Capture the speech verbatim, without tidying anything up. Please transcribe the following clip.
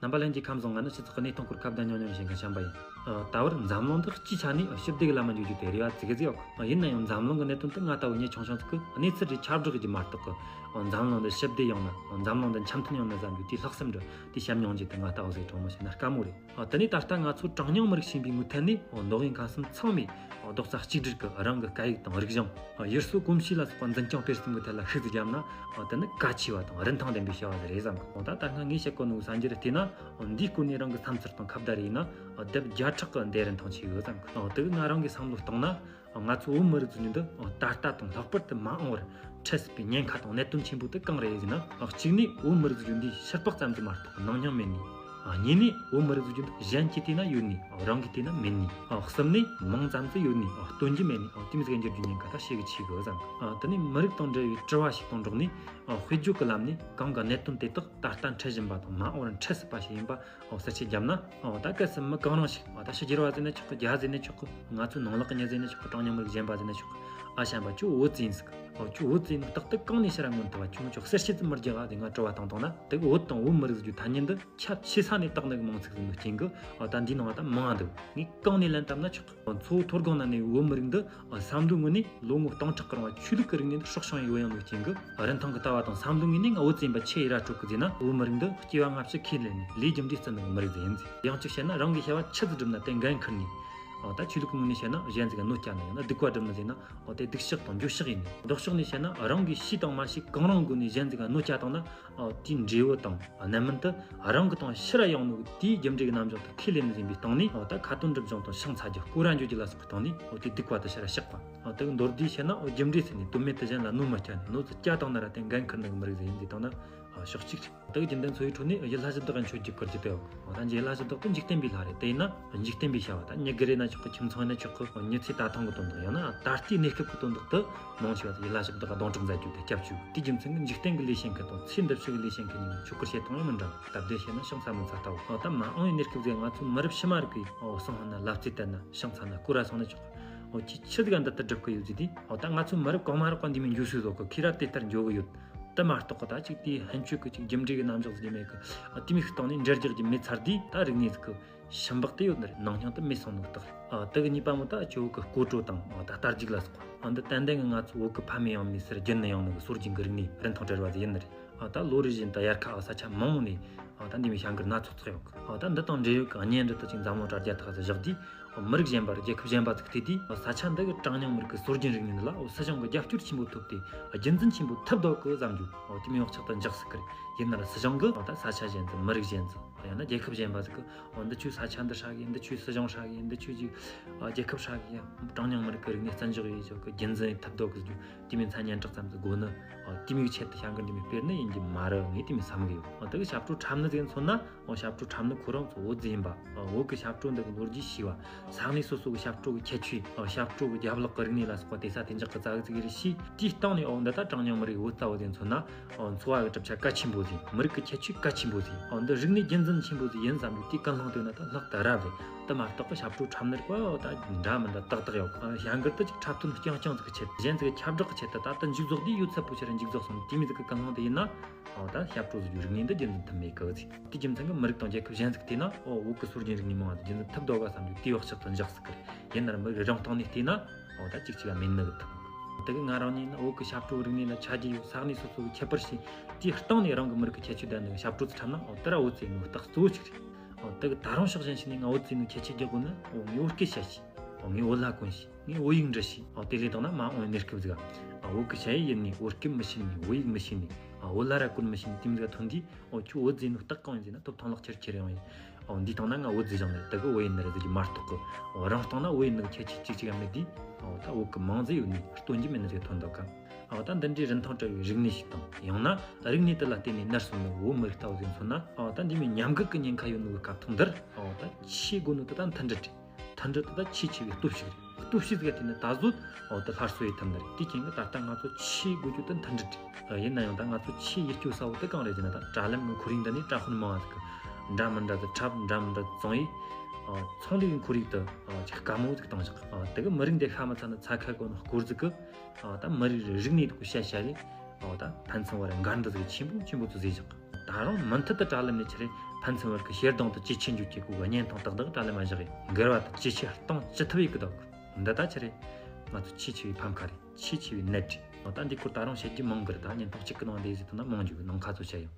རྣམ་པ་ལྷན་རྒྱས་ཁམས་བཟང་། ང་ནི་སྤྱི་ཚོགས་ཀྱི་གནས་སྟངས་སྐོར་ཁ་བརྡ་ཉུང་ཉུང་བྱེད་མཁན་བྱམས་པ་ཡིན། ཨ། ད་བར་འཛམ་གླིང་འདི་སྤྱིའི་ཆ་ནས་ཞི་བདེ་གི་ལམ་མ་འཇུག་རྒྱུ་དེ་རེ་བ་ཙིག་གེ་ཟིག་ཡོད། ཡིན་ན་ཡང་འཛམ་གླིང་གི་གནད་དོན་དེ་ང་ལྟ་བུ་མྱི་ཆུང་ཆུང་ཟིག་གིས་གནས་ཚུལ་རེ་ཁྱབ་བསྒྲགས་རྒྱུ་མ་གཏོགས་གི། འཛམ་གླིང་འདི་ཞི་བདེ་ཡོང་ན། འཛམ་གླིང་འདི་འཆམ་མཐུན་ཡོང་ན་བསམ་རྒྱུ་དེའི་ལྷག་བསམ་འདྲ་དེ་བྱམས་མྱོང་རྒྱུ་དེ་ང་ལྟ་བུ་ཟིག་གྲོངས་མོ་བྱས་ན་དཀའ་མོ་རེད། ཨ། དེ་ནས་ད་ལྟ་ང་ཚོ་གྲངས་ཉུང་མི་རིགས་ཞེས་པའི་ངོས་ཐད་ནས། ཨ། མདོ་དབུས་ཁམས་གསུམ་ཚང་མས། ཨ། རྡོག་རྩ་གཅིག་སྒྲིལ་གྱིས་རང་གི་སྐད་ཡིག་དང་རིག་གཞུང་། ཨ། ཡུལ་སྲོལ་གོམས་གཤིས་ལ་སོགས་པ་འཛིན་སྐྱོང་སྤེལ་གསུམ་གྱི་ཐད་ལ་ཤུགས་བརྒྱབ་ན། ཨ། དེ་ནི་གལ་ཆེ་བ་དང་རིན་ཐང་ལྡན་པའི་བྱ་བ་ཟིག་རེད་བསམ་གི། ཨ། ད་ལྟ་སྔ་ངས་བཤད་གོ་ནོ་གི་གསར་འགྱུར་བལྟས་ན། ཨ། འདིའི་སྐོར་ནས་རང་གི་བསམ་ཚུལ་དང་ཁ་བརྡ་རེ་ཡིན་ན། ཨ། ལྡེབ་བརྒྱ་ཕྲག་གི་འདེད་རིན་ཐང་ཆེ་གི་བསམ་གི། ཨ། དེ་གི་ང་རང་གི་བསམ་བློ་བཏང་ན། ང་ཚོ་བོད་མི་རིགས་ཚོ་གཉིས་འདི་ད་ལྟ་དང་ལྷག་པར་དུ་མ་འོངས་པར་འཕྲད་སྲིད་པའི་ཉེན་ཁ་དང་གནད་དོན་ཆེན་པོ་དེ་གང་རེད་ཟེར་ན། གཅིག་ནས་བོད་མི་རིགས་ཚོ་གཉིས་འདི་ཕྱི་པགས་ཙམ་གྱི་མ་གཏོགས་ནང་སྙིང་མེད་ནི། གཉིས་ནས་བོད་མི་རིགས་ཚོ་གཉིས་འདི་གཞན་གྱིས་བལྟས་ན་ཡོད་ནི། རང་གིས་བལྟས་ན་མེད་ནི། གསུམ་ནས་མིང་ཙམ་དུ་ཡོད་ནི། སྟོན་རྒྱུ་མེད་ནི། དེ་མོ་ཟིག་འགྱུར་རྒྱུ་ཉེན་ཁ་ད་ཞེ་གི་ཆེ་གི་བསམ། དེ་ནས་མི་རིགས་དང་འབྲེལ་བའི་དྲི་བ་ཞིག་དང་འགྲོགས་ནས། དཔེ་བརྗོད་ཀྱི་ལམ་ནས་གང་གི་གནད་དོན་དེ་དག་ད་ལྟ་འཕྲད་བཞིན་པ་དང་མ་འོངས་པར་འཕྲད་སྲིད་པ་ཞིག་ཡིན་པ། ཨོ། གསལ་བཤད་བརྒྱབ་ན། ཨོ། ད་གལ་སྲིད་མི་གང་རུང་ཞིག། ཨོ། ད་ཕྱི་རྒྱལ་བ་ཟེར་ན་ཆོག་གི། རྒྱ་ཟེར་ན་ཆོག་གི། ང་ཚོའི་ནང་ལོགས་ཀྱི་མྱི་ཟེར་ན་ཆོག་གི། གྲངས་ཉུང་མི་རིགས་གཞན་པ་ཟེར་ན་ཆོག་གི། ཨ། བྱམས་པ། ཁྱོད་བོད་ཙིན་ཟིག། ཨོ། ཁྱོད་བོད་ཙིན་ནི་རྟག་ཏུ་གང་ནས་ཕྱིར་ར་མངོན་ཐུབ་བ། ཁྱོད་ཆོག་གསལ་བཤད་ཙམ་མི་རྒྱག་ཨ་ཟེར་ང་དྲི་བ་བཏང་བཏང་ན། དེ་གི་བོད་དང་བོད་མི་རིགས་ཟེར་རྒྱུ་ཐ་སྙད་འདི་ཁྱབ་ཆེ་ས་ནས་བཏགས་ནི་གི་མིང་ཚིག་ཟིག་འདུག་རྐྱེན་གི། ཨོ། ད་འདི་ནང་ད་མང་ང་འདུག། ངས་གང་ནས་ལན་བཏབ་ན་ཆོག་གི། ཨོ། མཚོ་བོད་མཐོ་སྒང་ན་གནས་བོད་མི་རིགས་འདི། ཨ། བསམ་བློའི་ངོས་ནས་ལོ་ངོ་སྟོང་ཕྲག་གི་རིང་བ་ཆོས་ལུགས་ཀྱི་རིག་གནས་འདི་སྲོག་ཤིང་ཡི་བུ་ཡང་ཡོད་རྐྱེན་གི། རིན་ཐང་གི་ལྟ་བ་དང་བསམ་བློའི་ངོས་ནས་ང་བོད་ཙིན་པ་ཆེ་ཡི་ར་སྤྲོད་གི་ཟེར་ན། བོད་མི་རིགས་འདི་སྐྱེ་བ་སྔ་ཕྱི་ཁས་ལེན་ནས་ལས་རྒྱུ་འབྲས་བརྩི་ནི་གི་མི་རིགས་ཟིག་ཡིན་ཟེར། ཡང་གཅིག་བཤད་ན་རང་གིས་བྱ་བ་ཆི་ཟིག་བསྒྲུབས་ན་དེ་འགན་འཁུར་ནས། ཨོ། ད་ཆོས་ལུགས་ཀྱི་ངོས་ནས་བཤད་ན་གཞན་ཟིག་ག་གནོད་བསྐྱལ་ན་ཡང་ན་སྡིག་པ་བསྒྲུབས་ནི་ཟེར་ན། ཨོ། དེ་སྡིག་བཤགས་དང་འགྱོད་བཤགས་ཡིན་ནི། ལྡོག་ཕྱོགས་ནས་བཤད་ན་རང་གིས་ཤེས་དང་མ་ཤེས་གང་རུང་སྒོ་ནས་གཞན་ཟིག་ག་གནོད་བསྐྱལ་བཏང་ན། ཨོ། དེའི་འབྲས་བུ་དང་རྣམ་སྨིན་དེ་རང་གི་དང་ཕྱིར་ར་ཡོང་ནོ་གི། དེའི་རྒྱུ་འབྲས་ཀྱི་རྣམ་གཞག་དེ་ཁས་ལེན་ནི་ཟིན་པའི་སྟེང་ནས། ཨོ། ད་ཁ་ཏོན་སྒྲུབ་སྦྱོང་དང་ཕྱག་འཚལ་རྒྱུ། སྐོར་ར་འགྱོ་རྒྱུ་ལ་སོགས་པའི་སྟེང་ནས། ཨོ། དེའི་སྡིག་པ་དེ་ཕྱིར་ར་བཤགས་པ། ཨོ། དེ་གི་མདོར་བསྡུས་བཤད་ན། ཨོ། རྒྱུ་འབྲས་ཟེར་ནས་དོན་མེད་དུ་གཞན་ལ་གནོད་མི་བསྐྱལ་ནས། གནོད་ཟིག་བསྐྱལ་བཏང་ན་ར་དེ་འགན་འཁུར་ནི་གི་མི་རིགས་ཟིག་ཡིན་ཟེར་བཏང་ན། ཨོ། ཕྱོགས་གཅིག་རེད། དེ་གི་རྒྱུན་ལྡན་འཚོ་བའི་ཁྲོད་ནས་ཡུལ་ལྷ་གཞི་བདག་གི་མཆོད་བརྗོད་བཀུར་རྒྱུ་དེ། ཨོ། ད་ཡུལ་ལྷ་གཞི་བདག་དེ་འཇིག་རྟེན་པའི་ལྷ་རེད། དེ་ཡིན་ན་འཇིག་རྟེན་པའི་བྱ་བ། ད་མྱི་གི་རེད་ན་ཆོག་གི། ཁྱིམ་ཚང་ཡིན་ན་ཆོག་གི། མྱི་ཚེ་ད་ཐེངས་གི་དོན་དག་ཡང་ན་ད་ལྟའི་གནས་སྐབས་ཀྱི་དོན་དག་དེ་མང་ཆེ་བ་དེ་ཡུལ་ལྷ་གཞི་བདག་ག་གདོང་གྲོགས་མཛད་རྒྱུ་དེ་སྐྱབས་བཅོལ། དེའི་རྒྱུ་མཚན་གྱིས་འཇིག་རྟེན་གྱི་ལས་བྱེད་མཁན་དང་ཚེ་འདི་ཕྱི་གི་ལས་བྱེད་མཁན་གཉིས་ཆོས་སྐོར་བྱེད་སྟངས་ཡང་མི་འདྲ། སྟབས་བདེ་བྱས་ན་ཤིང་ཚ་མོ་ཚ་ལྟ་བུ། ཨོ། ད་མ་འོངས་པའི་གནས་སྐབས་ཟིག་ང་ཚོའི་མི་རབས་ཕྱི་མ་རིགས་ཀྱིས། ཨོ། སང་ཧ་ན་ལབ་རྩེ་བསྟན་ན་ཤིང་ཚ་ན་སྐོར་ར་སོང་ན་ཆོག། ཨོ། ཁྱེད་ཆི་ཟིག་ག་འདི་ལྟར་སྒྲུབ་གི་ཡོད་ཟེར་དུས། ཨོ། ད་ང་ཚོའི་མི་རབས་གོང་མ་རག་པ་འདི་མོ་འགྱོ་སྲོལ་ཡོད་གི། ཁྱེད་ར་དེ་ལྟར་འགྱོ་གི་ཡོད། དེ་མ་གཏོགས་གི་ད་ཅིག་དེའི་ཕན་ཆོད་གི་ཅིག་རྒྱུ་འབྲས་གི་རྣམ་གཞག་ཟིག་མེད་གི། ཨ། དེ་མོ་ཟིག་སྟེང་ནས་འབྲེལ་རྒྱག་རྒྱུ་མེད་ཚར་དུས། ད་རིག་གནས་ཟིག་གི་ཞེན་པ་དེ་ཡོད་ནི་རེད། ནང་སྙིང་དེ་མེད་སོང་ནོ་རྟགས་རེད། ཨ། དེ་གི་གཉིས་པ་མོ་ད་ཁྱོད་བོད་གི་སྐོར་བྲོ་དང་། ཨ། ད་རྟ་རྒྱུག་ལ་སོགས་པ། ཨ། འདི་ཏན་ཏན་གི་ང་ཚོ་བོད་གི་ཕ་མེས་ཡང་མེས་སར་རྒྱུན་ནས་ཡོང་ནི་གི་སྲོལ་རྒྱུན་གི་རིག་གནས་རིན་ཐང་བྲལ་བ་ཟིག་ཡིན་ནི་རེད། ཨ། ད་ལོ་རེ་བཞིན་དུ་དབྱར་ཁ། ཨ། ས་ཆ་མང་བོ་ནས། ཨ། ད་འདི་མོ་བྱ་འགུལ་སྣ་ཚོགས་ཚོགས་ཡོང་གི། ཨ། ད་འདི་དང་འབྲེལ་ཡོད་གི་བརྙན་འདྲ་དག་ཅིག་འཛམ་གླིང་དྲ་རྒྱ་ཐོག་ཏུ་བཞག་དུས། ཨ། མི་རིགས་གཞན་པ་རེད། རྒྱལ་ཁབ་གཞན་པ་ཚོས་བལྟས་དུས། ཨ། ས་ཆ་འདི་གི་གྲངས་ཉུང་མི་རིགས་གི་སྲོལ་རྒྱུན་རིག་གནས་འདི་ལ། ཨོ། སྲིད་གཞུང་གིས་རྒྱབ་སྐྱོར་ཆེན་པོ་ཐོབ་སྟེ་རྒྱུན་འཛིན་ཆེན་པོ་ཐུབ་འདུག་གི་བསམ་རྒྱུ། ཨོ། དེ་མོ་བག་ཆགས་དེ་འཇགས་སྲིད་གི་རེད། ཡིན་ན་ར་སྲིད་གཞུང་གིས། ཨོ། ད་ས་ཆ་གཞན་ཚོ། མི་རིགས་གཞན་ཚོ། ཡང་ན་རྒྱལ་ཁབ་གཞན་པ་ཟིག་གིས། ཨོ། འདི་ཁྱོའི་ས་ཆ་འདི་ཧྲ་གི། འདི་ཁྱོའི་སྲིད་གཞུང་ཧྲ་གི། འདི་ཁྱོའི་ཅིག། ཨ། རྒྱལ་ཁབ་ཧྲ་གི། གྲངས་ཉུང་མི་རིགས་ཀྱི་རིག་གནས་བརྩི་འཇོག་ཡེད་ཆོག་གི། རྒྱུན་འཛིན་ཐུབ་འདུག་གི་ཟེར་རྒྱུ། དེ་མོ་མཚན་སྙན་གྲགས་ཙམ་ཟིག་དགོས་ནི། ཨ། དེ་མོའི་ཆེད་དུ་བྱ་འགུལ་འདི་མོ་སྤེལ་ནི་ཡིན་རྒྱུ་མ་རེད། ངས་དེ་མོ་བསམ་གི་ཡོད། ཨ། དེ་གི་ཞབས་བྲོ་འཁྲབ་ནི་ཟིག་མཚོན་ན། ཨོ། ཞབས་བྲོ་འཁྲབ་ནི་ཁོ་རང་ཚོ་བོད་ཟིག་ཡིན་པ། ཨོ། བོད་གི་ཞབས་བྲོ་འདི་གི་ལོ་རྒྱུས་ཤེས་པ། ས་གནས་སོ་སོ་གི་ཞབས་བྲོ་གི་ཁྱད་ཆོས། ཨོ། ཞབས་བྲོ་གི་རྒྱབ་ལོགས་གི་རིག་གནས་ལ་སོགས་པ་དེ་ས་དེ་འཇག་གི་ཙག་གི་ཙིག་རེ་ཤེས། དེའི་སྟེང་ནས། ཨོ། འདི་ད་གྲངས་ཉུང་མི་རིགས་བོད་ལྟ་བུ་ཟིག་མཚོན་ན། ཨོ། འཚོ་བ་གི་གྲུབ་ཆ་གལ་ཆེན་པོ་ཟིག། མི་རིགས་གི་ཁྱད་ཆོས་གལ་ཆེན་པོ་ཟིག། ཨོ། འདི་རིག་གནས་རྒྱུན་འཛིན་ཆེན་པོ་ཟིག་ཡིན་བསམ་རྒྱུ་དེའི་ཀུན་སློང་དེ་ཡོད་ན་ད་ལྷག་ཏུ་རབ་རེད། དེ་མ་གཏོགས་གི་ཞབས་བྲོ་འཁྲབ་ནི་རིགས་པ། ཨོ། ད་འདྲ་མི་འདྲ་ཏག་ཏག་ཡོད་གི། ཨ། བྱ་འགུལ་དེ་ཅིག་འཁྲབ་སྟོན་རྐྱང་རྐྱང་ཟིག་གི་ཆེད། གཞན་ཟིག་གི་ཁྱབ་བསྒྲགས་གི་ཆེད་དུ་ད་ལྟ་མཇུག་རྫོགས་དུས་ཡོད་ཚད་པོ་ཕྱིར་མཇུག་རྫོགས་སོང་། དེ་མོ་ཟིག་གི་ཀུན་སློང་དེ་ཡིན་ན། ཨོ། ད་ཞབས་བྲོ་ཟེར་རྒྱུའི་རིག་གནས་འདི་རྒྱུན་འཛིན་ཐུབ་མེད་གི་ཟེར། དེའི་རྒྱུ་མཚན་གྱིས་མི་རིགས་དང་རྒྱལ་ཁབ་གཞན་ཟིག་བལྟས་ན། ཨོ། བོད་གི་སྲོལ་རྒྱུན་རིག་གནས་མང་བ་དེ་རྒྱུན་འཛིན་ཐུབ་འདུག་ག་བསམ་རྒྱུ་དེའི་བག་ཆགས་དེ་འཇགས་སྲིད་གི་རེད། ཡིན་ན་ར་མི་རིགས་རང་སྟེང་ནས་བལྟས་ན། ཨོ། ད་གཅིག་གཅིག་ག་མེད་ནི་གི་ཐུབ། དེ་གི་ང་རང་ཉིད་ནི་བོད་གི་ཞབས་བྲོ་རིག་གནས་ལ་ཆ་རྒྱུས་ཡོད། ས་གནས་སོ་སོ་གི་ཁྱད་པར་ཤེས། དེའི་སྟེང་ནས་རང་གི་མི་རིགས་གི་ཁྱད་ཆོས་ལྡན་ནི་ཞབས་བྲོ་ཚོ་འཁྲབ་ན། ཨོ། དེ་ར་བོད་ཟེར་ནོ་རྟགས་གཙོ་བོ་གཅིག་རེད། ཨོ། དེ་གི་ད་རུང་ཕྱོགས་གཞན་ཞིག་ནས་ང་བོད་ཟེར་ནོ་ཁྱད་ཆོས་རྒྱག་དགོས་ནི། ཨོ། ངས་བོད་སྐད་བཤད་ཤེས། ཨོ། ངས་བོད་ལྭ་གོན་ཤེས། ངས་བོད་ཡིག་འབྲི་ཤེས། ཨོ། དེ་ལས་བཏང་ན་མ་འོངས་པའི་གནས་སྐབས་ཟིག་ག། ཨོ། བོད་གི་ཞ་ཡི་ཡིན་ནི། བོད་སྐད་མི་ཤེས་ནི། བོད་ཡིག་མི་ཤེས་ནི། ཨོ། བོད་ལྭ་ར་གོན་མི་ཤེས་ནི། དེ་མོ་ཟིག་ག་ཐོན་དུས། ཨོ། ཁྱོད་བོད་ཟེར་ནོ་རྟགས་གང་ཡིན་ཟེར་ན། སྟོབས་ཐང་ལག་ཁྱེར་ཁྱེར་ཡོང་ཡིན། ཨོ། འདིའི་སྟེང་ན་ང་བོད་ཟེར་བཞག་ནི་རེད། དེ་གི་བོད་ཡིན་ནི་རེད་ཟེར་རྒྱུ་མ་གཏོགས་གི། ཨོ། རང་སྟེང་ན་བོད་ཡིན་ནི་གི་ཁྱད་ཆོས་གཅིག་གཅིག་ག་མེད་དུས། ཨོ། ད་བོད་གི་མིང་ཟིག་ཡོད་ནི་སྟོན་རྒྱུ་མེད་ནི་ཟིག་ག་ཐོན་འདུག་ག། ཨོ། ད་འདི་འདྲའི་རིན་ཐང་བྲལ་བའི་རིག་གནས་ཤིག་དང་། ཡང་ན་རིག་གནས་དེ་ལ་བརྟེན་ནས་ནར་སོན་ནི་བོད་མི་རིགས་ལྟ་བུ་ཟིག་མཚོན་ན། ཨོ། ད་འདི་མོའི་ཉམས་རྒུད་གི་ཉེན་ཁ་ཡོད་ནོ་གི་སྐབས་ཐོག་འདིར། ཨོ། ད་ཆེས་དགོས་ནོ་དེ་ད་མཐུན་སྒྲིལ་རེད། མཐུན་སྒྲིལ་དེ་ད་ཆེས་ཆེ་བའི་སྟོབས་ཤུགས་རེད། སྟོབས་ཤུགས་ཟིག་ག་བརྟེན་ནས་ད་གཟོད། ཨོ། དེ་སླར་གསོ་ཡེད་ཐུབ་ནི་རེད། དེའི་རྐྱེན་གྱིས་ད་ལྟ་ང་ཚོ་ཆེས་དགོས་རྒྱུ་དེ་མཐུན་སྒྲིལ་རེད། ཨ། ཡིན་ན་ཡང་ད་ང་ཚོ་ཆེས་ཡིད་སྐྱོ་ས་བོ་དེ་གང་རེད་ཟེར་ན། ད་དྲ་ལམ་གི་ཁོར་ཡུག་འདི་ནས་དྲ་དཔོན་མང་བ་ཟིག་གིས་འདྲ་མི་འདྲ་ཟིག་འཁྲབ། འདྲ་མི་འདྲ་ཟིག་བཙོང་ཡས། ཨ། ཚོང་ལས་གི་ཁོར་ཡུག་དེ། ཨ། ཅིག་དཀའ་མོ་ཟིག་བཏང་བཞག། ཨ། དེ་གིས་མི་རིགས་འདི་ཤ་མི་ཚ་ནི་ཚ་ཁ་གོ་ནོ་སྐོར་ཟིག་གིས། ཨ། ད་མི་རིགས་རིག་གནས་དེ་གི་བཤད་བཤད་ལས། ཨ། ད་ཕན་ཚུན་བར་འགལ་འདུ་ཟིག་ཆེན་པོ་ཆེན་པོ་ཚོ་བཟོས་བཞག། ད་རུང་མུ་མཐུད་དུ་དྲ་ལམ་ནས་ཁྱེད་རེ་ ཕན་ཚུན་བར་གྱི་ཞེ་སྡང་དང་ཇེ་ཆེར་འཇུག་བྱེད་དགོས་པའི་གཉེན་དང་ཏག་ཏག་དྲ་ལམ་བཞག་ཡིན། འགལ་བ་དང་ཇེ་ཆེར་གཏོང་ཅི་ཐུབ་ཡིན་གི་འདུག་འདི་ད་ཆི་རེད། ང་ཚོ་ཆེས་ཆེ་བའི་ཕམ་ཁ་རེད། ཆེས་ཆེ་བའི་ནད་རེད། ད་འདི་སྐོར་ད་རུང་བཤད་རྒྱུ་མང་གི་རེད། ད་བརྙན་ཐུང་གཅིག་གི་ནང་འདི་ཟིག་ཐུབ་ན་མང་འཇུག་གི་ནང་ཁ་ཚོ་བཤད་ཡོང་།